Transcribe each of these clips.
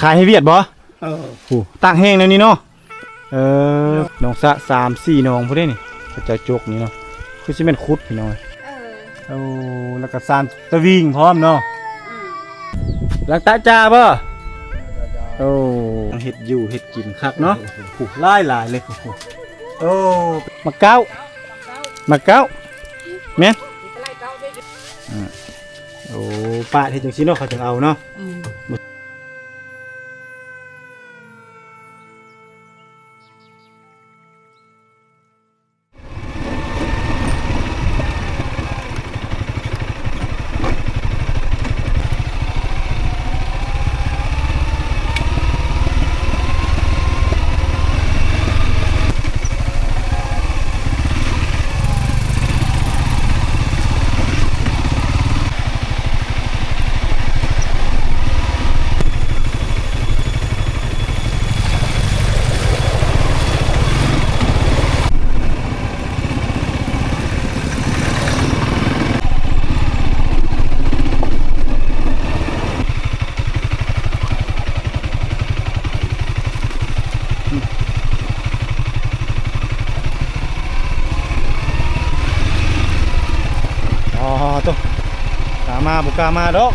ຂາຍໃຫ້ຫວຽດບໍ່? ເອີ ໂອ້ ຕາກແຫ້ງແນວນີ້ເນາະ. ເອີ ໜອງສະ ສາມສີ່ໜອງພຸ້ນເດ້ນີ້ ເຂົາເຈົ້າຈົກນີ້ເນາະ. ຄືຊິແມ່ນຂຸດພີ່ນ້ອງ. ເອີ ໂອ້ ແລ້ວກໍຊານຕະວິງພ້ອມເນາະ. ອືມ ຫຼັງຕາຈາບໍ່? ໂອ້ ເຮັດຢູ່ເຮັດກິນຄັກເນາະ. ໂອ້ ຫຼາຍໆເລີຍ. ໂອ້ ໝາກເກົ້າ ໝາກເກົ້າ ແມ່ນ. ອືມ ໂອ້ ປາດເຮັດຈັ່ງຊີ້ເນາະ ເຂົາຈຶ່ງເອົາເນາະ. ອືມ ອໍ ໂຕ ກາມາ ບໍ່ກາມາດອກ.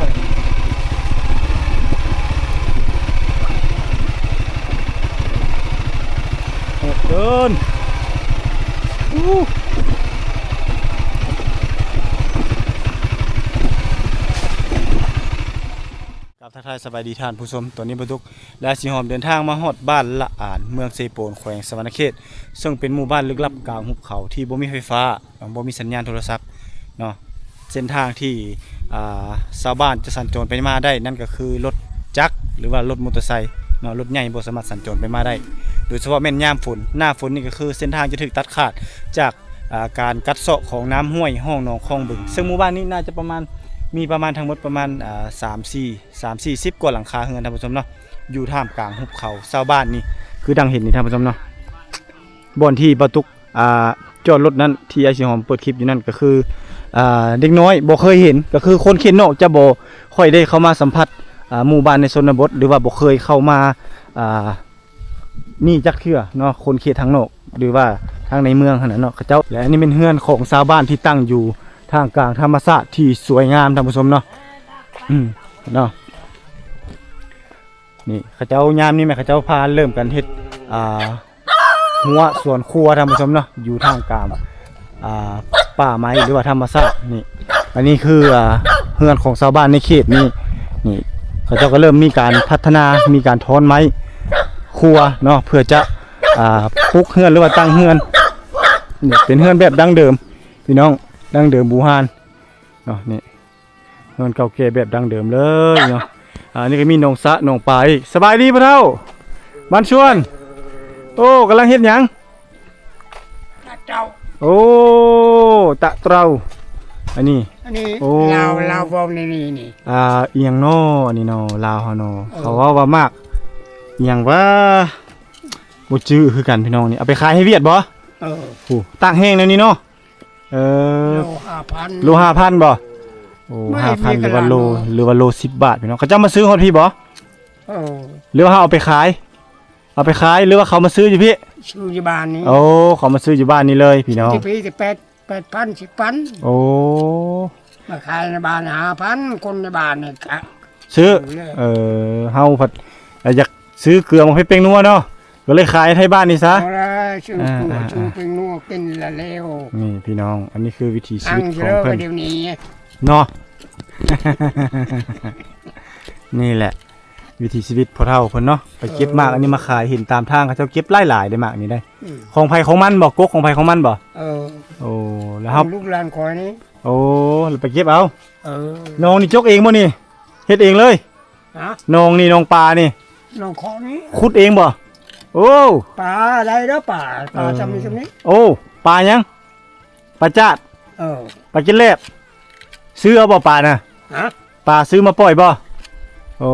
ໂຫດເກີນ. ກາບທັກທາຍສະບາຍດີທ່ານຜູ້ຊົມ. ຕອນນີ້ບ່າວຕຸກ ແລະ ຊິຫອມເດີນທາງມາຮອດບ້ານລະອານ ເມືອງເຊໂປນ ແຂວງສະຫວັນນະເຂດ ເຊິ່ງເປັນໝູ່ບ້ານລຶກລັບກາງຫຸບເຂົາທີ່ບໍ່ມີໄຟຟ້າ ບໍ່ມີສັນຍານໂທລະສັບເນາະ. ເສັ້ນທາງທີ່ ອ່າ ຊາວບ້ານຈະສັນຈອນໄປມາໄດ້ນັ້ນກໍຄືລົດຈັກ ຫຼືວ່າລົດມໍເຕີໄຊເນາະ, ລົດໃຫຍ່ບໍ່ສາມາດສັນຈອນໄປມາໄດ້ ໂດຍສະເພາະແມ່ນຍາມຝົນ. ໜ້າຝົນນີ້ກໍຄືເສັ້ນທາງຈະຖືກຕັດຂາດຈາກ ອ່າ ການກັດເຊາະຂອງນ້ຳຫ້ວຍຮ່ອງໜອງຄອງບຶງ, ເຊິ່ງໝູ່ບ້ານນີ້ໜ້າຈະປະມານ ມີປະມານທັງໝົດປະມານ ອ່າ ສາມສີ່ ສາມສີ່ສິບກວ່າຫຼັງຄາເຮືອນ ທ່ານຜູ້ຊົມເນາະ, ຢູ່ທ່າມກາງຫຸບເຂົາ. ຊາວບ້ານນີ້ຄືດັ່ງເຫັນນີ້ ທ່ານຜູ້ຊົມເນາະ, ບ່ອນທີ່ບ່າວຕຸກ ອ່າ ຈອດລົດນັ້ນ ທີ່ອ້າຍສີຫອມເປີດຄລິບຢູ່ນັ້ນ ກໍຄື ອ່າ ເດັກນ້ອຍບໍ່ເຄີຍເຫັນ, ກໍຄືຄົນເຂດນອກຈະບໍ່ຄ່ອຍໄດ້ເຂົ້າມາສຳຜັດ ອ່າ ໝູ່ບ້ານໃນຊົນນະບົດ ຫຼືວ່າບໍ່ເຄີຍເຂົ້າມາ ອ່າ ນີ້ຈັກເທື່ອເນາະ, ຄົນເຂດທາງນອກ ຫຼືວ່າທາງໃນເມືອງຫັ້ນນະເນາະ ເຂົາເຈົ້າ. ແລະ ອັນນີ້ແມ່ນເຮືອນຂອງຊາວບ້ານທີ່ຕັ້ງຢູ່ທ່າມກາງທຳມະຊາດທີ່ສວຍງາມ ທ່ານຜູ້ຊົມເນາະ. ອືມ ເນາະ ນີ້ເຂົາເຈົ້າ ຍາມນີ້ແມ່ນເຂົາເຈົ້າພາເລີ່ມກັນເຮັດ ອ່າ ຮົ້ວສວນຄົວ ທ່ານຜູ້ຊົມເນາະ, ຢູ່ທ່າມກາງ ອ່າ ປ່າໄມ້ ຫຼືວ່າທຳມະຊາດນີ້. ອັນນີ້ຄື ອ່າ ເຮືອນຂອງຊາວບ້ານໃນເຂດນີ້. ນີ້ເຂົາເຈົ້າກໍເລີ່ມມີການພັດທະນາ ມີການຖອນໄມ້ຄົວເນາະ ເພື່ອຈະ ອ່າ ປຸກເຮືອນ ຫຼືວ່າຕັ້ງເຮືອນ. ນີ້ເປັນເຮືອນແບບດັ້ງເດີມ ພີ່ນ້ອງ, ດັ້ງເດີມບູຮານເນາະ. ນີ້ ເຮືອນເກົ່າແກ່ແບບດັ້ງເດີມເລີຍເນາະ. ອ່າ ນີ້ກໍມີໜອງສະໜອງປາອີກ. ສະບາຍດີພໍ່ເຖົ້າ ບ້ານຊວນ. ໂອ້ ກຳລັງເຮັດຫຍັງ? ຕະເຕົາ. ໂອ້ ຕະເຕົາ. ອັນນີ້ ອັນນີ້ ໂອ້ ລາວ ລາວເວົ້າໃນນີ້ນີ້ ອ່າ ອີ່ຫຍັງນໍ ອັນນີ້ນໍ ລາວເຮົານໍ. ເອີ ເຂົາເວົ້າວ່າໝາກອີ່ຫຍັງຫວາ ບໍ່ຈື່ຄືກັນ ພີ່ນ້ອງ. ນີ້ເອົາໄປຂາຍໃຫ້ຫວຽດບໍ່? ເອີ ໂອ້ ຕາກແຫ້ງແນວນີ້ເນາະ. ເອີ ໂລຫ້າພັນ ໂລຫ້າພັນບໍ່? ໂອ້ ຫ້າພັນ ຫຼືວ່າໂລ ຫຼືວ່າໂລສິບບາດ ພີ່ນ້ອງ. ເຂົາເຈົ້າມາຊື້ຮອດພີ້ບໍ່? ເອີ ຫຼືວ່າເຮົາເອົາໄປຂາຍ? ເອົາໄປຂາຍ ຫຼືວ່າເຂົາມາຊື້ຢູ່ພີ້? ຊື້ຢູ່ບ້ານນີ້. ໂອ້ ເຂົາມາຊື້ຢູ່ບ້ານນີ້ເລີຍ ພີ່ນ້ອງ. ທີ່ພີ້ແຕ່ແປດ ແປດພັນ ສິບພັນ. ໂອ້ ມາຂາຍໃນບ້ານຫ້າພັນ ຄົນໃນບ້ານນີ້ກະຊື້. ເອີ ເຮົາພັດຢາກຊື້ເກືອ ໝາກເຜັດ ແປ້ງນົວເນາະ. ກໍເລີຍຂາຍໄທບ້ານນີ້ຊະ. ເອົາລະ ຊື້ ອ່າ ເກືອ ອ່າ ຊື້ແປ້ງນົວກິນລະແລ້ວ. ນີ້ພີ່ນ້ອງ ອັນນີ້ຄືວິຖີຊີວິດຂອງເພິ່ນ ດຽວນີ້ເນາະ. ນີ້ແຫຼະວິຖີຊີວິດພໍ່ເຖົ້າເພິ່ນເນາະ, ໄປເກັບ ເອີ ໝາກອັນນີ້ມາຂາຍ. ເຫັນຕາມທາງເຂົາເຈົ້າເກັບຫຼາຍໆເດ້ ໝາກນີ້ໄດ໋. ອືມ ຂອງໃຜຂອງມັນບໍ່? ກົກຂອງໃຜຂອງມັນບໍ່? ເອີ ໂອ້ ແລ້ວເຮົາ ຂອງລູກຫຼານຂ້ອຍນີ້. ໂອ້ ແລ້ວໄປເກັບເອົາ. ເອີ ນ້ອງນີ້ຈົກເອງບໍ່ນີ້? ເຮັດເອງເລີຍ? ຮະ? ໜອງນີ້ ໜອງປານີ້ ໜອງຂອງນີ້ ຂຸດເອງບໍ່? ໂອ້ ປາໄດ້ເດີ ປາ ປາ ເອີ ຊ່ຳນີ້ ຊ່ຳນີ້. ໂອ້ ປາຫຍັງ? ປາຈາດ. ເອີ ປາກິນແລບ. ຊື້ເອົາບໍ່ປານະ? ຮະ? ປາຊື້ມາປ່ອຍບໍ່? ໂອ້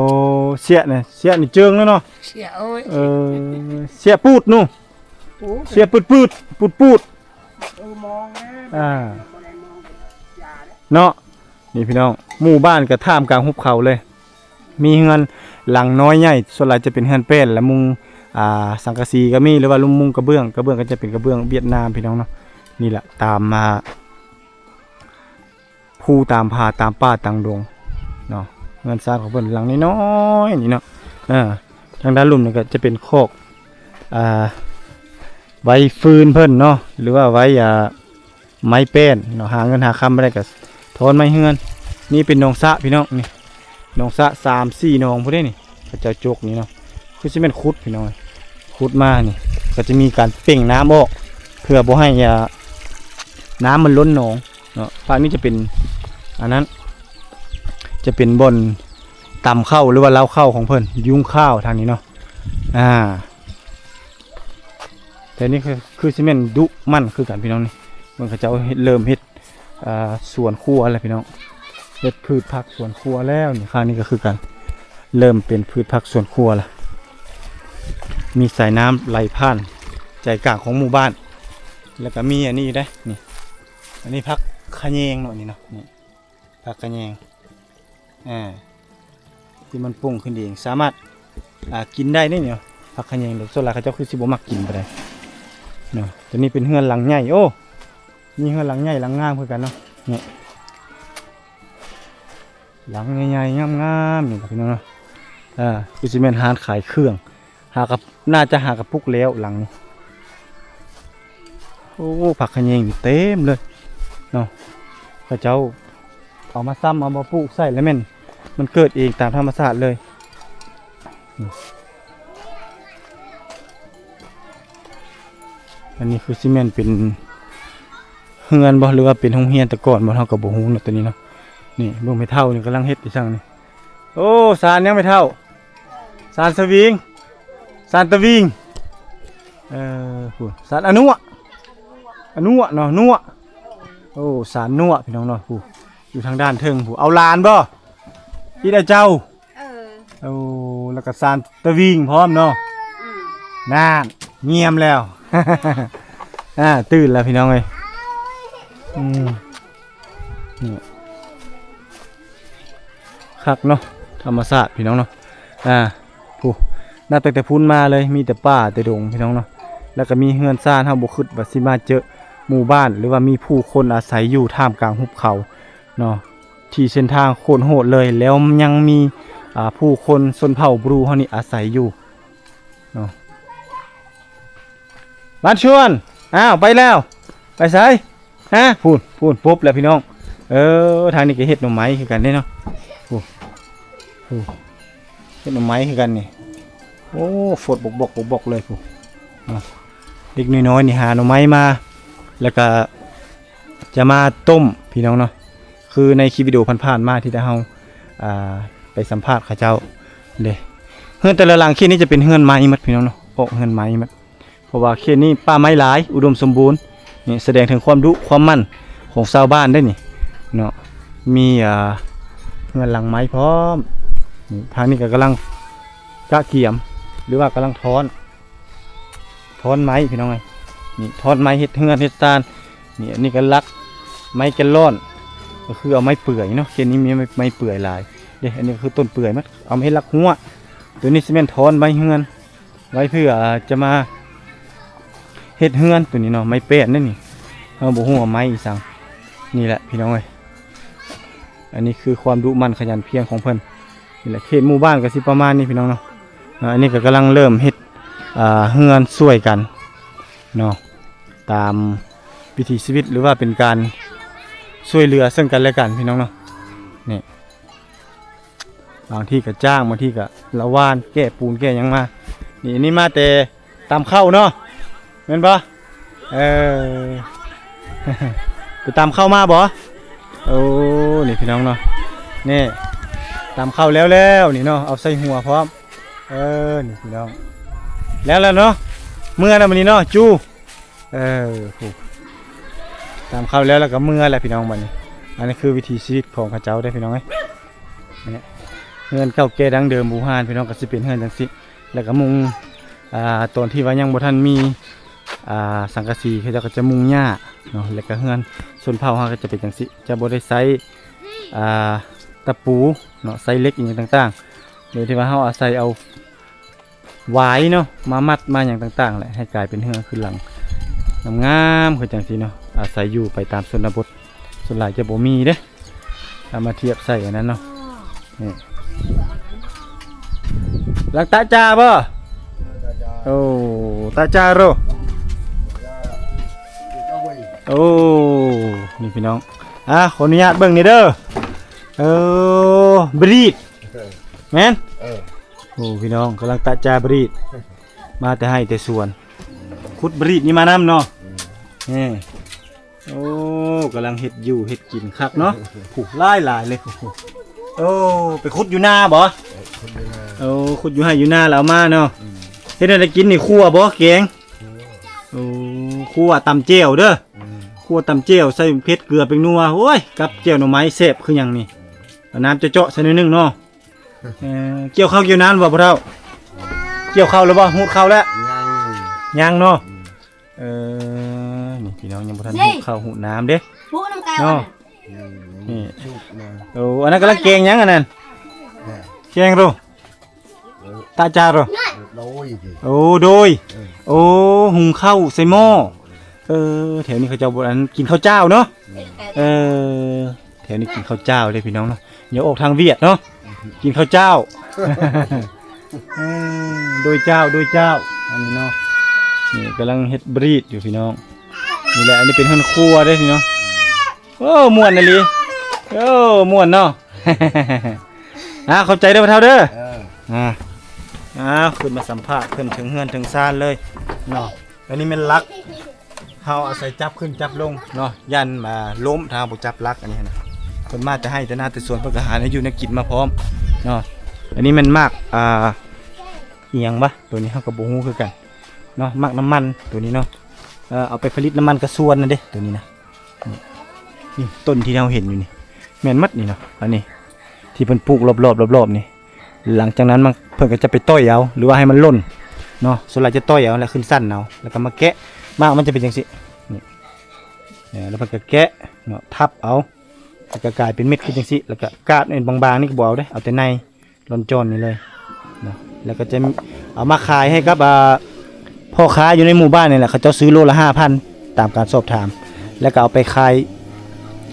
ເສຍນະ ເສຍນີ້ເຈິງແລ້ວເນາະ. ເສຍ ໂອ້ຍ ເອີ ເສຍປູດນູ ປູດ ເສຍປືດໆ ປູດໆ. ເອີ ມອງແນ່ ອ່າ ບໍ່ໄດ້ມອງ ຢ່າເດ້ ເນາະ. ນີ້ພີ່ນ້ອງ ໝູ່ບ້ານກໍທ່າມກາງຫຸບເຂົາເລີຍ, ມີເຮືອນ ຫຼັງນ້ອຍໃຫຍ່ ສ່ວນຫຼາຍຈະເປັນເຮືອນແປ້ນ ແລະ ມຸງ ອ່າ ສັງກະສີກໍມີ ຫຼືວ່າມຸງກະເບື້ອງ ກະເບື້ອງກໍຈະເປັນກະເບື້ອງຫວຽດນາມ ພີ່ນ້ອງເນາະ. ນີ້ແຫຼະ ຕາມ ອ່າ ພູຕາມຜາ ຕາມປ່າຕາມດົງເນາະ. ເຮືອນຊານຂອງເພິ່ນຫຼັງນ້ອຍໆນີ້ເນາະ. ເອີ ທາງດ້ານລຸ່ມນີ້ກໍຈະເປັນຄອກ ອ່າ ໄວ້ຟືນເພິ່ນເນາະ ຫຼືວ່າໄວ້ ອ່າ ໄມ້ແປ້ນເນາະ. ຫາເງິນຫາຄຳບໍ່ໄດ້ກໍຖອນໄມ້ເຮືອນ. ນີ້ເປັນໜອງສະ ພີ່ນ້ອງ ນີ້ໜອງສະ ສາມສີ່ໜອງພຸ້ນເດ້ນີ້ ເຂົາເຈົ້າຈົກນີ້ເນາະ. ຄືຊິແມ່ນຂຸດ ພີ່ນ້ອງ ຂຸດມານີ້ ກໍຈະມີການເປັ່ງນ້ຳອອກ ເພື່ອບໍ່ໃຫ້ ອ່າ ນ້ຳມັນລົ້ນໜອງເນາະ. ພາກນີ້ຈະເປັນ ອັນນັ້ນ ຈະເປັນບ່ອນຕຳເຂົ້າ ຫຼືວ່າເລົ້າເຂົ້າຂອງເພິ່ນ ຍຸງຂ້າວທາງນີ້ເນາະ. ອ່າ ແຕ່ນີ້ຄື ຄືຊິແມ່ນດຸໝັ່ນຄືກັນ ພີ່ນ້ອງ ນີ້ ເບິ່ງເຂົາເຈົ້າເຮັດ ເລີ່ມເຮັດ ອ່າ ສວນຄົວແລ້ວ ພີ່ນ້ອງ ເຮັດພືດຜັກສວນຄົວແລ້ວນີ້. ຂ້າງນີ້ກໍຄືກັນ ເລີ່ມເປັນພືດຜັກສວນຄົວແລ້ວ. ມີສາຍນ້ຳໄຫຼຜ່ານໃຈກາງຂອງໝູ່ບ້ານ ແລ້ວກໍມີອັນນີ້ຢູ່ເດ້ ນີ້ ອັນນີ້ຜັກຂະແຍງເນາະ ນີ້ເນາະ ນີ້ ຜັກຂະແຍງ ອ່າ ທີ່ມັນປຸງຂຶ້ນເອງ ສາມາດ ອ່າ ກິນໄດ້ເດ້ນີ້ເນາະ. ຜັກຂະແຍງ ສ່ວນຫຼາຍເຂົາເຈົ້າຄືຊິບໍ່ມັກກິນປານໃດເນາະ. ຕົວນີ້ເປັນເຮືອນຫຼັງໃຫຍ່ ໂອ້ ມີເຮືອນຫຼັງໃຫຍ່ຫຼັງງາມຄືກັນເນາະ ນີ້ ຫຼັງໃຫຍ່ໆ ງາມໆ ນີ້ ພີ່ນ້ອງເນາະ. ອ່າ ຄືຊິແມ່ນຮ້ານຂາຍເຄື່ອງ ຫາກັບ ໜ້າຈະຫາກະປຸກແລ້ວຫຼັງນີ້. ໂອ້ ຜັກຂະແຍງນີ້ເຕັມເລີຍເນາະ. ເຂົາເຈົ້າເອົາມາຊຳ ເອົາມາປູກໃສ່ ແລ້ວແມ່ນມັນເກີດເອງຕາມທຳມະຊາດເລີຍ. ອັນນີ້ຄືຊິແມ່ນເປັນເຮືອນບໍ່ ຫຼືວ່າເປັນໂຮງຮຽນແຕ່ກ່ອນບໍ່ ເຮົາກໍບໍ່ຮູ້ເນາະ ຕົວນີ້ເນາະ. ນີ້ເບິ່ງແມ່ເຖົ້ານີ້ກຳລັງເຮັດອີ່ສັງນີ້. ໂອ້ ສານຫຍັງແມ່ເຖົ້າ? ສານສະວິງ ສານຕະວິງ ເອີ ພຸ້ນ ສານອະນົວະ ອະນົວະເນາະ ນົວະ. ໂອ້ ສານນົວະ ພີ່ນ້ອງເນາະ. ພຸ້ນ ຢູ່ທາງດ້ານເທິງພຸ້ນ ເອົາຫຼານບໍ່? ອີດອາເຈົ້າ. ເອີ ໂອ້ ແລ້ວກໍສານຕະວິງພ້ອມເນາະ. ອືມ ນັ້ນ ງຽມແລ້ວ ອ່າ ຕື່ນແລ້ວ ພີ່ນ້ອງເອີຍ. ອືມ ນີ້ ຄັກເນາະ ທຳມະຊາດ ພີ່ນ້ອງເນາະ. ອ່າ ຜູ້ ນັບຕັ້ງແຕ່ພຸ້ນມາເລີຍ ມີແຕ່ປ່າແຕ່ດົງ ພີ່ນ້ອງເນາະ. ແລ້ວກໍມີເຮືອນຊານ ເຮົາບໍ່ຄິດວ່າຊິມາເຈີໝູ່ບ້ານ ຫຼືວ່າມີຜູ້ຄົນອາໄສຢູ່ທ່າມກາງຫຸບເຂົາເນາະ ທີ່ເສັ້ນທາງໂຄດໂຫດເລີຍ. ແລ້ວຍັງມີ ອ່າ ຜູ້ຄົນຊົນເຜົ່າບຣູເຮົານີ້ອາໄສຢູ່ເນາະ. ບ້ານຊວນ ອ້າວ ໄປແລ້ວ ໄປໃສ? ຮະ ພຸ້ນ ພຸ້ນ ປົບແລ້ວ ພີ່ນ້ອງ. ເອີ ທາງນີ້ກໍເຮັດໜໍ່ໄມ້ຄືກັນເດ້ເນາະ. ໂອ້ ໂອ້ ເຮັດໜໍ່ໄມ້ຄືກັນນີ້. ໂອ້ ຟົດບອກໆ ບອກໆ ເລີຍພຸ້ນ. ເດັກນ້ອຍໆ ນີ້ຫາໜໍ່ໄມ້ມາ ແລ້ວກໍຈະມາຕົ້ມ ພີ່ນ້ອງເນາະ. ຄືໃນຄລິບວິດີໂອຜ່ານໆມາທີ່ໄດ້ເຮົາ ອ່າ ໄປສຳພາດເຂົາເຈົ້າເດ້ ເຮືອນແຕ່ລະຫຼັງເຂດນີ້ຈະເປັນເຮືອນໄມ້ໝົດ ພີ່ນ້ອງເນາະ ອອກເຮືອນໄມ້ໝົດ. ເພາະວ່າເຂດນີ້ປ່າໄມ້ຫຼາຍ ອຸດົມສົມບູນ. ນີ້ສະແດງເຖິງຄວາມດຸຄວາມໝັ່ນຂອງຊາວບ້ານເດ້ນີ້ເນາະ. ມີ ອ່າ ເຮືອນຫຼັງໄມ້ພ້ອມ. ນີ້ ທາງນີ້ກໍກຳລັງກະກຽມ ຫຼືວ່າກຳລັງທ້ອນ ທ້ອນໄມ້ ພີ່ນ້ອງເອີຍ. ນີ້ ທ້ອນໄມ້ເຮັດເຮືອນເຮັດຊານ. ນີ້ ອັນນີ້ກໍລັກໄມ້ແກນລອນ ກໍຄືເອົາໄມ້ເປື່ອຍເນາະ. ເຂດນີ້ມີໄມ້ ໄມ້ເປື່ອຍຫຼາຍເດ້. ອັນນີ້ກໍຄືຕົ້ນເປື່ອຍໝົດ ເອົາມາເຮັດລັກຮົ້ວ. ຕົວນີ້ຊິແມ່ນທ້ອນໄມ້ເຮືອນ ໄວ້ເພື່ອຈະມາເຮັດເຮືອນຕົວນີ້ເນາະ. ໄມ້ແປ້ນເດ້ນີ້ ເຮົາບໍ່ຮູ້ວ່າໄມ້ອີ່ສັງ. ນີ້ແຫຼະ ພີ່ນ້ອງເອີຍ ອັນນີ້ຄືຄວາມດຸໝັ່ນຂະຫຍັນພຽນຂອງເພິ່ນ. ນີ້ແຫຼະ ເຂດໝູ່ບ້ານກໍຊິປະມານນີ້ ພີ່ນ້ອງເນາະ. ອ່າ ອັນນີ້ກໍກຳລັງເລີ່ມເຮັດ ອ່າ ເຮືອນຊ່ວຍກັນເນາະ ຕາມວິຖີຊີວິດ ຫຼືວ່າເປັນການຊ່ວຍເຫຼືອເຊິ່ງກັນແລະກັນ ພີ່ນ້ອງເນາະ. ນີ້ ບາງທີກໍຈ້າງ ບາງທີກໍລະຫວ່ານ ແກ່ປູນແກ່ຫຍັງມາ. ນີ້ ອັນນີ້ມາແຕ່ຕຳເຂົ້າເນາະ ແມ່ນບໍ່? ເອີ ໄປຕຳເຂົ້າມາບໍ່? ໂອ້ ນີ້ພີ່ນ້ອງເນາະ ນີ້ ຕຳເຂົ້າແລ້ວໆ ນີ້ເນາະ ເອົາໃສ່ຫົວພ້ອມ. ເອີ ນີ້ພີ່ນ້ອງ ແລ້ວແລ້ວເນາະ ເມືອແລ້ວມື້ນີ້ເນາະ ຈູ ເອີ ຜູ້ ຕຳເຂົ້າແລ້ວ ແລ້ວກໍເມືອແຫຼະພີ່ນ້ອງບັດນີ້. ອັນນີ້ຄືວິຖີຊີວິດຂອງເຂົາເຈົ້າເດ້ພີ່ນ້ອງເອີຍ. ເຮືອນເກົ່າແກ່ດັ້ງເດີມບູຮານ ພີ່ນ້ອງ ກໍຊິເປັນເຮືອນຈັ່ງຊີ້ ແລ້ວກໍມຸງ ອ່າ ຕອນທີ່ວ່າຍັງບໍ່ທັນມີ ອ່າ ສັງກະສີ ເຂົາເຈົ້າກໍຈະມຸງຫຍ້າເນາະ. ແລ້ວກໍເຮືອນຊົນເຜົ່າເຮົາກໍຈະເປັນຈັ່ງຊີ້ ຈະບໍ່ໄດ້ໃຊ້ ອ່າ ຕະປູເນາະ ໃຊ້ເຫຼັກອີ່ຫຍັງຕ່າງໆ. ໂດຍທີ່ວ່າເຮົາອາໄສເອົາຫວາຍເນາະ ມາມັດມາຫຍັງຕ່າງໆແຫຼະ ໃຫ້ກາຍເປັນເຮືອນຄືນຫຼັງງາມໆ ຄືຈັ່ງຊີ້ເນາະ. ອາໄສຢູ່ໄປຕາມຊົນນະບົດ ສ່ວນຫຼາຍຈະບໍ່ມີເດ້ ເອົາມາທຽບໃສ່ອັນນັ້ນເນາະ. ນີ້ ຫຼັງຕາຈາບໍ່? ໂອ້ ຕາຈາໂຣ. ໂອ້ ນີ້ພີ່ນ້ອງ ອ່າ ຂໍອະນຸຍາດເບິ່ງນີ້ເດີ. ເອີ ບຣີດ ເອີ ແມ່ນ ເອີ ໂອ້ ພີ່ນ້ອງ ກຳລັງຕະຈາບຣີດ ມາແຕ່ໄຮ່ແຕ່ສວນ ຂຸດບຣີດນີ້ມານຳເນາະ. ອືມ ນີ້ ໂອ້ ກຳລັງເຮັດຢູ່ເຮັດກິນຄັກເນາະ. ໂອ້ ຫຼາຍໆເລີຍ. ໂອ້ ໄປຂຸດຢູ່ນາບໍ່? ເອີ ຂຸດຢູ່ນາ. ໂອ້ ຂຸດຢູ່ໄຮ່ຢູ່ນາແລ້ວເອົາມາເນາະ. ອືມ ເຮັດແນວໃດກິນນີ້ ຂົ້ວບໍ່ ແກງ? ຂົ້ວ. ໂອ້ ຂົ້ວຕຳແຈ່ວເດີ. ອືມ ຂົ້ວຕຳແຈ່ວໃສ່ເຜັດເກືອແປ້ງນົວ. ໂອ້ຍ ກັບແຈ່ວໜໍ່ໄມ້ແຊບຄືຫຍັງນີ້. ເອົານ້ຳເຈາະໆໃສ່ໜ້ອຍໜຶ່ງເນາະ. ເອີ ກ່ຽວເຂົ້າກ່ຽວນາບໍ່ພໍ່ເຖົ້າ? ກ່ຽວເຂົ້າແລ້ວບໍ່? ຮູດເຂົ້າແລ້ວ? ຍັງ ຍັງເນາະ. ອືມ ເອີ ນີ້ພີ່ນ້ອງຍັງບໍ່ທັນ ນີ້ ຮູດເຂົ້າຮູດນາເດ້ ຮູ້ນຳກັນເນາະ. ອືມ ນີ້ ສຸກນະ. ໂອ້ ອັນນັ້ນກຳລັງແກງຫຍັງອັນນັ້ນ? ແກງໂຣ ເອີ ຕາຈາໂຣ. ໂດຍ ໂອ້ ໂດຍ ເອີ ໂອ້ ຫຸງເຂົ້າໃສ່ໝໍ້. ເອີ ແຖວນີ້ເຂົາເຈົ້າບໍ່ ອັນ ກິນເຂົ້າຈ້າວເນາະ. ແມ່ນ ເອີ ແຖວນີ້ກິນເຂົ້າຈ້າວເດ້ພີ່ນ້ອງເນາະ. ຢ່າອອກທາງຫວຽດເນາະ ກິນເຂົ້າຈ້າວ. ເອີ ໂດຍເຈົ້າ ໂດຍເຈົ້າ. ອັນນີ້ເນາະ ນີ້ກຳລັງເຮັດບຣີດຢູ່ພີ່ນ້ອງ. ນີ້ແຫຼະ ອັນນີ້ເປັນເຮືອນຄົວເດ້ພີ່ນ້ອງ. ໂອ້ ມ່ວນອີ່ຫຼີ. ໂອ້ ມ່ວນເນາະ. ອ່າ ຂອບໃຈເດີພໍ່ເຖົ້າເດີ. ເອີ ອ່າ ອ່າ ຂຶ້ນມາສຳພາດເພິ່ນເຖິງເຮືອນເຖິງຊານເລີຍເນາະ. ອັນນີ້ແມ່ນຫຼັກ ເຮົາອາໄສຈັບຂຶ້ນຈັບລົງເນາະ ຢ້ານ ອ່າ ລົ້ມ ຖ້າເຮົາບໍ່ຈັບຫຼັກອັນນີ້ນະ. ເພິ່ນມາແຕ່ໄຮ່ແຕ່ນາແຕ່ສວນ ເພິ່ນກໍຫາແນວຢູ່ແນວກິນມາພ້ອມເນາະ. ອັນນີ້ແມ່ນໝາກ ອ່າ ອີ່ຫຍັງວະ ໂຕນີ້ເຮົາກໍບໍ່ຮູ້ຄືກັນເນາະ. ໝາກນ້ຳມັນໂຕນີ້ເນາະ ເອີ ເອົາໄປຜະລິດນ້ຳມັນກະຊວນນັ້ນເດ້ ໂຕນີ້ນະ. ນີ້ ຕົ້ນທີ່ເຮົາເຫັນຢູ່ນີ້ ແມ່ນໝົດນີ້ເນາະ. ອັນນີ້ທີ່ເພິ່ນປູກລອບໆ ລອບໆນີ້ ຫຼັງຈາກນັ້ນມັນ ເພິ່ນກໍຈະໄປຕ່ອຍເອົາ ຫຼືວ່າໃຫ້ມັນຫຼົ່ນເນາະ. ສ່ວນຫຼາຍຈະຕ່ອຍເອົາ ແລ້ວຂຶ້ນຊັ້ນເອົາ ແລ້ວກໍມາແກະ. ໝາກມັນຈະເປັນຈັ່ງຊີ້ ນີ້ ເອີ ແລ້ວເພິ່ນກໍແກະເນາະ ທັບເອົາ ແລ້ວກໍກາຍເປັນເມັດຂຶ້ນຈັ່ງຊີ້. ແລ້ວກໍກາດນີ້ບາງໆນີ້ກໍບໍ່ເອົາເດ້ ເອົາແຕ່ໃນ ລ່ອນຈ້ອນນີ້ເລີຍເນາະ. ແລ້ວກໍຈະເອົາມາຂາຍໃຫ້ກັບ ອ່າ ພໍ່ຄ້າຢູ່ໃນໝູ່ບ້ານນີ້ແຫຼະ ເຂົາເຈົ້າຊື້ໂລລະຫ້າພັນ ຕາມການສອບຖາມ. ແລ້ວກໍເອົາໄປຂາຍ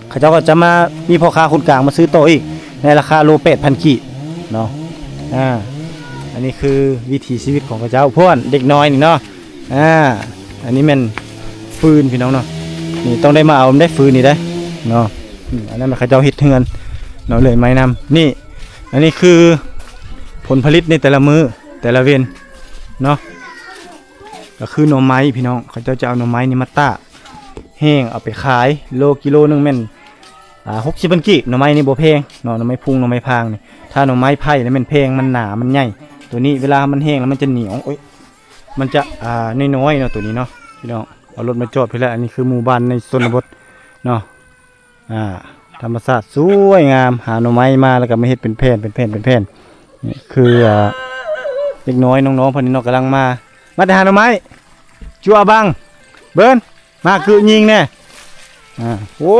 ເຂົາເຈົ້າກໍຈະມາ ມີພໍ່ຄ້າຄົນກາງມາຊື້ຕໍ່ອີກ ໃນລາຄາໂລແປດພັນກີບເນາະ. ອ່າ ອັນນີ້ຄືວິຖີຊີວິດຂອງເຂົາເຈົ້າ ພວກເດັກນ້ອຍນີ້ເນາະ. ອ່າ ອັນນີ້ແມ່ນຟືນພີ່ນ້ອງເນາະ. ນີ້ຕ້ອງໄດ້ມາເອົາໄດ້ຟືນນີ້ໄດ້ເນາະ. ອືມ ອັນນັ້ນເຂົາເຈົ້າເຮັດເຮືອນເນາະ ເລື່ອຍໄມ້ນຳ. ນີ້ ອັນນີ້ຄືຜົນຜະລິດໃນແຕ່ລະມື້ແຕ່ລະເວັນເນາະ ກໍຄືໜໍ່ໄມ້ພີ່ນ້ອງ. ເຂົາເຈົ້າຈະເອົາໜໍ່ໄມ້ນີ້ມາຕາກແຫ້ງ ເອົາໄປຂາຍ ໂລ ກິໂລໜຶ່ງແມ່ນ ອ່າ ຫົກສິບພັນກີບ. ໜໍ່ໄມ້ນີ້ບໍ່ແພງເນາະ ໜໍ່ໄມ້ພຸງ ໜໍ່ໄມ້ພາງນີ້. ຖ້າໜໍ່ໄມ້ໄຜ່ລະແມ່ນແພງ ມັນໜາ ມັນໃຫຍ່. ໂຕນີ້ເວລາມັນແຫ້ງລະມັນຈະໜຽວ ໂອ້ຍ ມັນຈະ ອ່າ ນ້ອຍໆເນາະ ໂຕນີ້ເນາະ ພີ່ນ້ອງ. ເອົາລົດມາຈອດພີ້ແຫຼະ. ອັນນີ້ຄືໝູ່ບ້ານໃນຊົນນະບົດເນາະ. ອ່າ ທຳມະຊາດສວຍງາມ ຫາໜໍ່ໄມ້ມາແລ້ວກໍມາເຮັດເປັນແຜ່ນ ເປັນແຜ່ນ ເປັນແຜ່ນ. ນີ້ຄື ອ່າ ເດັກນ້ອຍນ້ອງໆເພິ່ນນີ້ເນາະ ກຳລັງມາ ມາແຕ່ຫາໜໍ່ໄມ້. ຈົວບັງ ເບິ່ງ ມາຄືຍິງແດ່. ອ່າ ໂອ້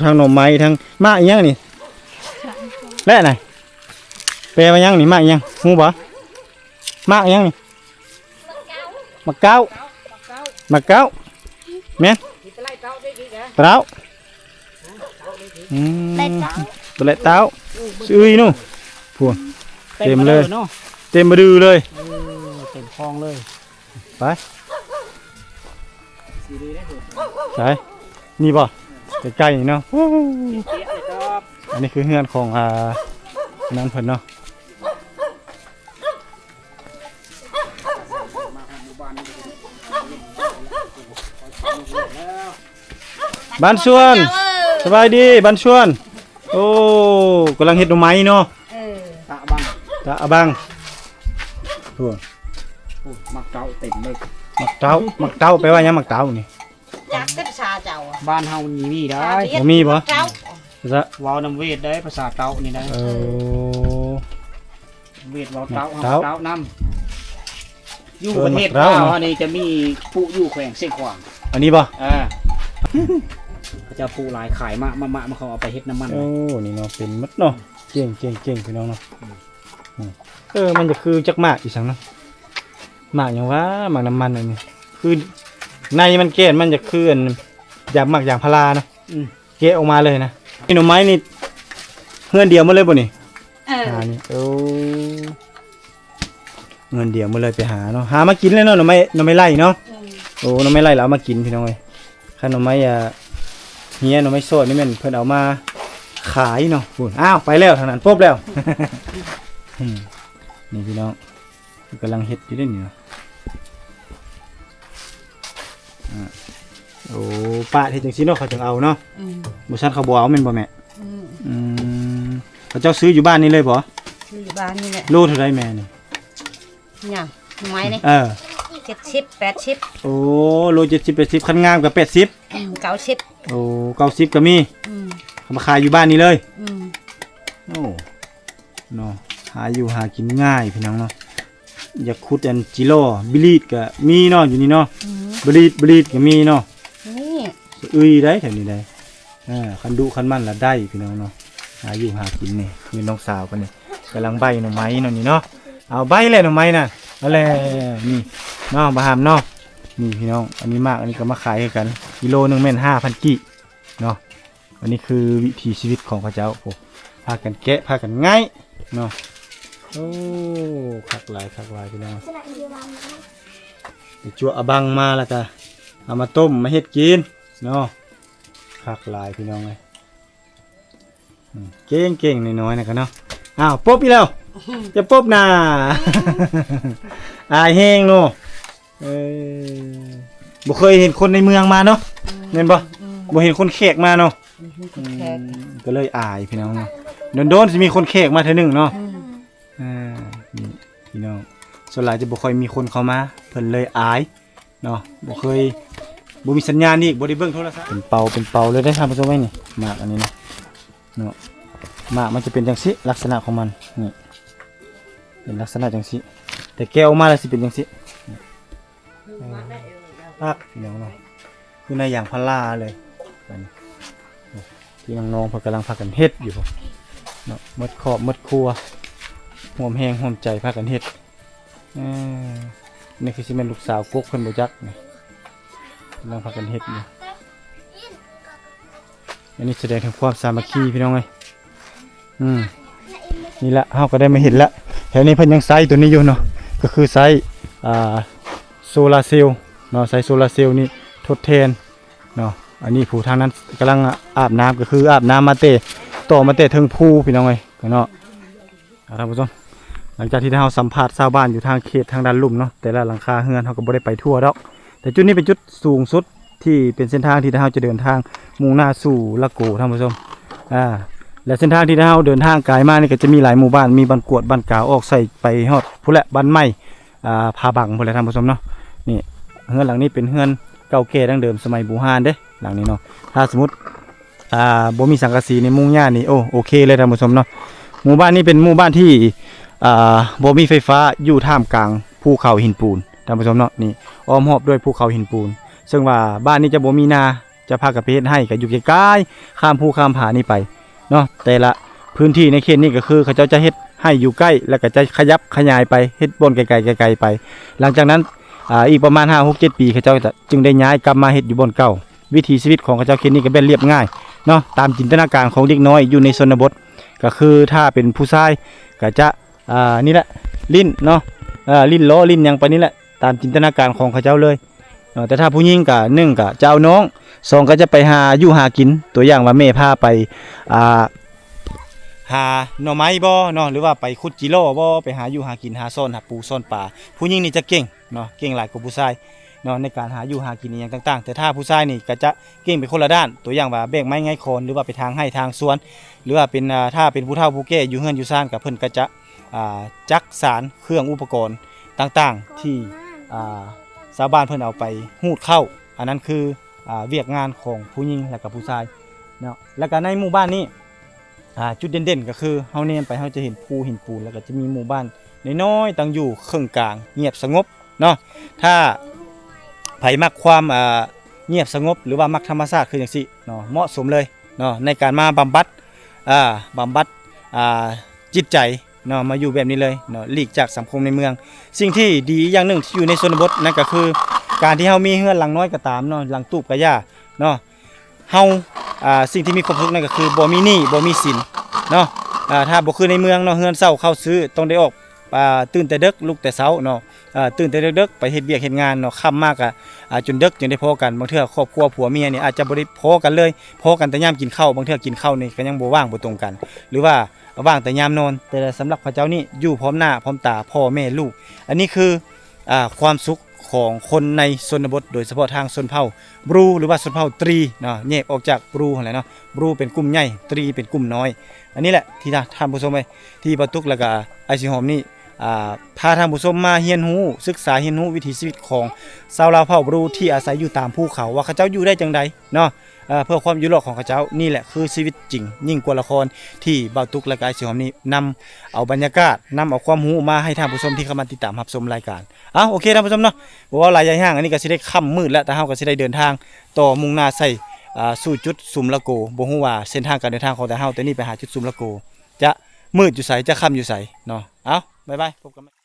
ທັງໜໍ່ໄມ້ ທັງໝາກອີ່ຫຍັງນີ້ ແລະນະ ແປວ່າຫຍັງນີ້? ໝາກອີ່ຫຍັງ ຮູ້ບໍ່? ໝາກຫຍັງນີ້? ໝາກເກົ້າ ໝາກເກົ້າ ແມ່ນ ເຕົ້າ ອືມ ເຕົ້າ ເຕົ້າ ອືມ ເອື້ອຍໜູ ພຸ້ນ ເຕັມເລີຍ ເຕັມບະດືເລີຍ ເອີ ເຕັມຄອງເລີຍ ໄປ ໃສ ນີ້ບໍ່ ໃກ້ໆນີ້ເນາະ. ອັນນີ້ຄືເຮືອນຂອງ ອ່າ ນັ້ນເພິ່ນເນາະ. ບ້ານຊວນ ສະບາຍດີ ບ້ານຊວນ. ໂອ້ ກຳລັງເຮັດໜໍ່ໄມ້ເນາະ ເອີ ຕາບັງ ຕາບັງ ໂອ້ ໝາກເຕົ້າເຕັມເລີຍ ໝາກເຕົ້າ ໝາກເຕົ້າແປວ່າຫຍັງ ໝາກເຕົ້ານີ້? ຈັກເປັນພາສາເຈົ້າ ບ້ານເຮົາມີໄດ້ ບໍ່ມີບໍ່? ເຈົ້າ ພາສາ ເວົ້ານຳເວດໄດ້ ພາສາເຕົ້ານີ້ໄດ້ ເອີ ເອີ ເວດເວົ້າເຕົ້າ ເຕົ້າ ເຕົ້ານຳ ຢູ່ປະເທດລາວອັນນີ້ຈະມີປູກຢູ່ແຂວງຊຽງຂວາງ ອັນນີ້ບໍ່? ເອີ ເຂົາເຈົ້າປູກຫຼາຍ ຂາຍມະ ມະ ມະ ມະ ເຂົາເອົາໄປເຮັດນ້ຳມັນ ໂອ້ ນີ້ເນາະ ເປັນໝົດເນາະ ເກັ່ງ ເກັ່ງ ເກັ່ງ ພີ່ນ້ອງເນາະ ອືມ. ເອີ ມັນຈະຄືຈັກໝາກອີ່ສັງເນາະ ໝາກຫຍັງຫວາ ໝາກນ້ຳມັນອັນນີ້ ຄືໃນມັນແກ່ນມັນຈະຄືອັນ ຢາງໝາກຢາງພາລາເນາະ ອືມ ແກະອອກມາເລີຍນະ. ນີ້ໜໍ່ໄມ້ນີ້ເຮືອນດຽວໝົດເລີຍບໍ່ນີ້? ເອີ ອ່າ ນີ້ ໂອ້ ເຮືອນດຽວໝົດເລີຍ ໄປຫາເນາະ ຫາມາກິນແລ້ວເນາະ ໜໍ່ໄມ້ ໜໍ່ໄມ້ໄລ່ເນາະ ອືມ ໂອ້ ໜໍ່ໄມ້ໄລ່ລະເອົາມາກິນພີ່ນ້ອງເອີຍ. ຄັນໜໍ່ໄມ້ ອ່າ ເຮຍ ໜໍ່ໄມ້ຊອດນີ້ແມ່ນເພິ່ນເອົາມາຂາຍເນາະ. ພຸ້ນ ອ້າວ ໄປແລ້ວ ທາງນັ້ນປົບແລ້ວ ອືມ ນີ້ພີ່ນ້ອງ ເພິ່ນກຳລັງເຮັດຢູ່ເດ້ນີ້ເນາະ. ອ່າ ໂອ້ ປາດເຮັດຈັ່ງຊີ້ເນາະ ເຂົາຈຶ່ງເອົາເນາະ ອືມ ບໍ່ຊັ້ນເຂົາບໍ່ເອົາແມ່ນບໍ່ແມ່? ອືມ ອືມ ເຂົາເຈົ້າຊື້ຢູ່ບ້ານນີ້ເລີຍບໍ່? ຊື້ຢູ່ບ້ານນີ້ແຫຼະ. ໂລເທົ່າໃດແມ່ນີ້? ຫຍັງ ໄມ້ນີ້? ເອີ ເຈັດສິບ ແປດສິບ. ໂອ້ ໂລເຈັດສິບ ແປດສິບ ຄັນງາມກໍແປດສິບ ອືມ ເກົ້າສິບ. ໂອ້ ເກົ້າສິບກໍມີ ອືມ ເອົາມາຂາຍຢູ່ບ້ານນີ້ເລີຍ ອືມ ໂອ້ ເນາະ ຫາຢູ່ຫາກິນງ່າຍພີ່ນ້ອງເນາະ. ຢາກຂຸດອັນຈີລໍ ບິລີດກໍມີເນາະ ຢູ່ນີ້ເນາະ ອືມ ບະລີດ ບະລີດກໍມີເນາະ ນີ້ ອຶຍໄດ໋ແຖວນີ້ໄດ໋. ເອີ ຄັນດຸຄັນມັນລະໄດ້ພີ່ນ້ອງເນາະ ຫາຢູ່ຫາກິນນີ້ ຄືນ້ອງສາວເພິ່ນນີ້ກຳລັງໃບ້ໜໍ່ໄມ້ເນາະ ນີ້ເນາະ ເອົາໃບ້ແລ້ວໜໍ່ໄມ້ນະ ເອົາແລ້ວນີ້ເນາະ ບ່າວຫາມເນາະ. ນີ້ພີ່ນ້ອງ ອັນນີ້ໝາກ ອັນນີ້ກໍມາຂາຍຄືກັນ ກິໂລໜຶ່ງແມ່ນຫ້າພັນກີບເນາະ. ອັນນີ້ຄືວິຖີຊີວິດຂອງເຂົາເຈົ້າ ໂອ້ ພາກັນແກະ ພາກັນໄງ້ເນາະ. ໂອ້ ຄັກຫຼາຍ ຄັກຫຼາຍພີ່ນ້ອງ ໄປຈົວເອົາບັງມາ ແລ້ວກໍເອົາມາຕົ້ມ ມາເຮັດກິນເນາະ ຄັກຫຼາຍພີ່ນ້ອງເອີຍ. ອືມ ເກັ່ງໆ ນ້ອຍໆ ນະກະເນາະ. ອ້າວ ປົບອີກແລ້ວ ຢ່າປົບນາ ອາຍແຮງເນາະ. ເອີ ບໍ່ເຄີຍເຫັນຄົນໃນເມືອງມາເນາະ ອືມ ແມ່ນບໍ່? ອືມ ບໍ່ເຫັນຄົນແຂກມາເນາະ ອືມ ຄົນແຂກ ອືມ ກໍເລີຍອາຍພີ່ນ້ອງເນາະ. ດົນໆ ຊິມີຄົນແຂກມາເທື່ອໜຶ່ງເນາະ ອືມ ອ່າ ນີ້ພີ່ນ້ອງ ສ່ວນຫຼາຍຈະບໍ່ຄ່ອຍມີຄົນເຂົ້າມາ ເພິ່ນເລີຍອາຍ ເນາະ ບໍ່ເຄີຍ ບໍ່ມີສັນຍານອີກ ບໍ່ໄດ້ເບິ່ງໂທລະສັບ ເປັນເປົາ ເປັນເປົາເລີຍເດ້ທ່ານຜູ້ຊົມເອີຍ. ນີ້ໝາກອັນນີ້ນະເນາະ ໝາກມັນຈະເປັນຈັ່ງຊີ້ ລັກສະນະຂອງມັນນີ້ ເປັນລັກສະນະຈັ່ງຊີ້ ແຕ່ແກະອອກມາແລ້ວຊິເປັນຈັ່ງຊີ້ ນີ້ ເອີ ຄັກພີ່ນ້ອງເນາະ ຄືໃນຢາງພາລາເລີຍ. ອັນນີ້ ທີ່ນ້ອງໆ ເພິ່ນກຳລັງພາກັນເຮັດຢູ່ເນາະ ໝົດຄອບໝົດຄົວ ຮ່ວມແຮງຮ່ວມໃຈພາກັນເຮັດ. ເອີ ນີ້ຄືຊິແມ່ນລູກສາວກົກເພິ່ນບໍ່ຈັກ ນີ້ກຳລັງພາກັນເຮັດຢູ່. ອັນນີ້ສະແດງເຖິງຄວາມສາມັກຄີພີ່ນ້ອງເອີຍ. ອືມ ນີ້ລະ ເຮົາກໍໄດ້ມາເຫັນລະ ແຖວນີ້ເພິ່ນຍັງໃຊ້ຕົວນີ້ຢູ່ເນາະ ກໍຄືໃຊ້ ອ່າ ໂຊລາເຊວເນາະ ໃຊ້ໂຊລາເຊວນີ້ທົດແທນເນາະ. ອັນນີ້ຜູ້ທາງນັ້ນກຳລັງອາບນ້ຳ ກໍຄືອາບນ້ຳມາແຕ່ ຕໍ່ມາແຕ່ເທິງພູພີ່ນ້ອງເອີຍເນາະ. ອ່າ ທ່ານຜູ້ຊົມ ຫຼັງຈາກທີ່ເຮົາສຳພາດຊາວບ້ານຢູ່ທາງເຂດທາງດ້ານລຸ່ມເນາະ ແຕ່ລະຫຼັງຄາເຮືອນເຮົາກໍບໍ່ໄດ້ໄປທົ່ວດອກ ແຕ່ຈຸດນີ້ເປັນຈຸດສູງສຸດທີ່ເປັນເສັ້ນທາງທີ່ເຮົາຈະເດີນທາງມຸ່ງໜ້າສູ່ລະໂກ ທ່ານຜູ້ຊົມ. ອ່າ ແລະເສັ້ນທາງທີ່ເຮົາເດີນທາງກາຍມານີ້ກໍຈະມີຫຼາຍໝູ່ບ້ານ ມີບ້ານກວດ ບ້ານກາວ ອອກໃສ່ໄປຮອດພຸ້ນແຫຼະ ບ້ານໃໝ່ ອ່າ ຜາບັງພຸ້ນແຫຼະ ທ່ານຜູ້ຊົມເນາະ. ນີ້ເຮືອນຫຼັງນີ້ເປັນເຮືອນເກົ່າແກ່ດັ້ງເດີມສະໄໝບູຮານເດ້ ຫຼັງນີ້ເນາະ. ຖ້າສົມມຸດ ອ່າ ບໍ່ມີສັງກະສີນີ້ ມຸງຫຍ້ານີ້ ໂອ້ ໂອເຄເລີຍທ່ານຜູ້ຊົມເນາະ. ໝູ່ບ້ານນີ້ເປັນໝູ່ບ້ານທີ່ ອ່າ ບໍ່ມີໄຟຟ້າ ຢູ່ທ່າມກາງພູເຂົາຫີນປູນ ທ່ານຜູ້ຊົມເນາະ. ນີ້ອ້ອມຮອບດ້ວຍພູເຂົາຫີນປູນ ເຊິ່ງວ່າບ້ານນີ້ຈະບໍ່ມີນາ ຈະພາກັນໄປເຮັດໄຮ່ ກໍຢູ່ໄກໆ ຂ້າມພູຂ້າມຜານີ້ໄປເນາະ. ແຕ່ລະພື້ນທີ່ໃນເຂດນີ້ກໍຄືເຂົາເຈົ້າຈະເຮັດໄຮ່ຢູ່ໃກ້ ແລ້ວກໍຈະຂະຫຍັບຂະຫຍາຍໄປ ເຮັດບ່ອນໄກໆ ໄກໆ ໄປ. ຫຼັງຈາກນັ້ນ ອ່າ ອີກປະມານຫ້າ ຫົກ ເຈັດປີ ເຂົາເຈົ້າຈະ ຈຶ່ງໄດ້ຍ້າຍກັບມາເຮັດຢູ່ບ່ອນເກົ່າ. ວິຖີຊີວິດຂອງເຂົາເຈົ້າເຂດນີ້ກໍແມ່ນລຽບງ່າຍເນາະ ຕາມຈິນຕະນາການຂອງເດັກນ້ອຍຢູ່ໃນຊົນນະບົດ ກໍຄືຖ້າເປັນຜູ້ຊາຍກໍຈະ ອ່າ ນີ້ແຫຼະ ຫຼິ້ນເນາະ ຫຼິ້ນລໍ້ຫຼິ້ນຫຍັງໄປນີ້ແຫຼະ ຕາມຈິນຕະນາການຂອງເຂົາເຈົ້າເລີຍເນາະ. ແຕ່ຖ້າຜູ້ຍິງກໍ ໜຶ່ງກໍຈະເອົານ້ອງ ສອງກໍຈະໄປຫາຢູ່ຫາກິນ ຕົວຢ່າງວ່າແມ່ພາໄປ ອ່າ ຫາໜໍ່ໄມ້ບໍເນາະ ຫຼືວ່າໄປຂຸດຈີລໍບໍ ໄປຫາຢູ່ຫາກິນ ຫາຊ່ອນຫາປູຊ່ອນປາ. ຜູ້ຍິງນີ້ຈະເກັ່ງ ເນາະ ເກັ່ງຫຼາຍກວ່າຜູ້ຊາຍເນາະ ໃນການຫາຢູ່ຫາກິນອີ່ຫຍັງຕ່າງໆ. ແຕ່ຖ້າຜູ້ຊາຍນີ້ກໍຈະເກັ່ງໄປຄົນລະດ້ານ ຕົວຢ່າງວ່າແບກໄມ້ງາຍຄອນ ຫຼືວ່າໄປຖາງໄຮ່ຖາງສວນ ຫຼືວ່າເປັນ ອ່າ ຖ້າເປັນຜູ້ເຖົ້າຜູ້ແກ່ຢູ່ເຮືອນຢູ່ຊານ ກໍເພິ່ນກໍຈະ ອ່າ ຈັກສານເຄື່ອງອຸປະກອນຕ່າງໆ ທີ່ ອ່າ ຊາວບ້ານເພິ່ນເອົາໄປຮູດເຂົ້າ. ອັນນັ້ນຄື ອ່າ ວຽກງານຂອງຜູ້ຍິງ ແລະກະຜູ້ຊາຍເນາະ. ແລະກະໃນໝູ່ບ້ານນີ້ ອ່າ ຈຸດເດັ່ນໆ ກໍຄືເຮົາແນມໄປ ເຮົາຈະເຫັນພູຫີນປູນ ແລ້ວກໍຈະມີໝູ່ບ້ານນ້ອຍໆ ຕັ້ງຢູ່ເຄິ່ງກາງ ງຽບສະຫງົບເນາະ. ຖ້າໃຜມັກຄວາມ ອ່າ ງຽບສະຫງົບ ຫຼືວ່າມັກທຳມະຊາດຄືຈັ່ງຊີ້ເນາະ ເໝາະສົມເລີຍເນາະ ໃນການມາບຳບັດ ອ່າ ບຳບັດ ອ່າ ຈິດໃຈ ເນາະ ມາຢູ່ແບບນີ້ເລີຍເນາະ ຫຼີກຈາກສັງຄົມໃນເມືອງ. ສິ່ງທີ່ດີອີກຢ່າງໜຶ່ງທີ່ຢູ່ໃນຊົນນະບົດນັ້ນກໍຄື ການທີ່ເຮົາມີເຮືອນຫຼັງນ້ອຍກໍຕາມເນາະ ຫຼັງຕູບກໍຢ່າເນາະ ເຮົາ ອ່າ ສິ່ງທີ່ມີຄວາມສຸກນັ້ນກໍຄືບໍ່ມີໜີ້ ບໍ່ມີສິນເນາະ. ອ່າ ຖ້າບໍ່ຄືໃນເມືອງເນາະ ເຮືອນເຊົ່າເຂົ້າຊື້ ຕ້ອງໄດ້ອອກ ອ່າ ຕື່ນແຕ່ເດິກ ລຸກແຕ່ເຊົ້າເນາະ ອ່າ ຕື່ນແຕ່ເດິກໆ ໄປເຮັດວຽກເຮັດງານເນາະ ຄ່ຳມາກະ ອ່າ ຈົນເດິກຈຶ່ງໄດ້ພໍ້ກັນ. ບາງເທື່ອຄອບຄົວຜົວເມຍນີ້ອາດຈະບໍ່ໄດ້ພໍ້ກັນເລີຍ ພໍ້ກັນແຕ່ຍາມກິນເຂົ້າ ບາງເທື່ອກິນເຂົ້ານີ້ກໍຍັງບໍ່ວ່າງ ບໍ່ຕົງກັນ ຫຼືວ່າວ່າງແຕ່ຍາມນອນ. ແຕ່ສຳລັບເຂົາເຈົ້ານີ້ຢູ່ພ້ອມໜ້າພ້ອມຕາ ພໍ່ແມ່ລູກ. ອັນນີ້ຄື ອ່າ ຄວາມສຸກຂອງຄົນໃນຊົນນະບົດ ໂດຍສະເພາະທາງຊົນເຜົ່າບຣູ ຫຼືວ່າຊົນເຜົ່າຕຣີເນາະ ແຍກອອກຈາກບຣູຫັ້ນແຫຼະເນາະ. ບຣູເປັນກຸ່ມໃຫຍ່ ຕຣີເປັນກຸ່ມນ້ອຍ. ອັນນີ້ແຫຼະທີ່ທ່ານຜູ້ຊົມເອີຍ ທີ່ບ່າວຕຸກ ແລ້ວກະອ້າຍສີຫອມນີ້ ອ່າ ພາທ່ານຜູ້ຊົມມາຮຽນຮູ້ ສຶກສາຮຽນຮູ້ວິຖີຊີວິດຂອງຊາວລາວເຜົ່າບຣູ ທີ່ອາໄສຢູ່ຕາມພູເຂົາ ວ່າເຂົາເຈົ້າຢູ່ໄດ້ຈັ່ງໃດເນາະ. ເອີ ເພື່ອຄວາມຢູ່ລອດຂອງເຂົາເຈົ້າ ນີ້ແຫຼະຄືຊີວິດຈິງ ຍິ່ງກວ່າລະຄອນ ທີ່ບ່າວຕຸກ ແລະກະອ້າຍສີຫອມນີ້ ນຳເອົາບັນຍາກາດ ນຳເອົາຄວາມຮູ້ມາໃຫ້ທ່ານຜູ້ຊົມທີ່ເຂົ້າມາຕິດຕາມຮັບຊົມລາຍການ. ເອົາ ໂອເຄທ່ານຜູ້ຊົມເນາະ ບໍ່ເວົ້າຫຼາຍຢາຍຫ່າງ ອັນນີ້ກໍຊິໄດ້ຄ່ຳມືດແລ້ວ ແຕ່ເຮົາກໍຊິໄດ້ເດີນທາງຕໍ່ມຸ່ງໜ້າໃສ່ ອ່າ ສູ່ຈຸດສຸມລະໂກ. ບໍ່ຮູ້ວ່າເສັ້ນທາງການເດີນທາງຂອງແຕ່ເຮົາແຕ່ນີ້ໄປຫາຈຸດສຸມລະໂກ ຈະມືດຢູ່ໃສ ຈະຄ່ຳຢູ່ໃສເນາະ. ເອົາ ບາຍບາຍ ພົບກັນໃໝ່.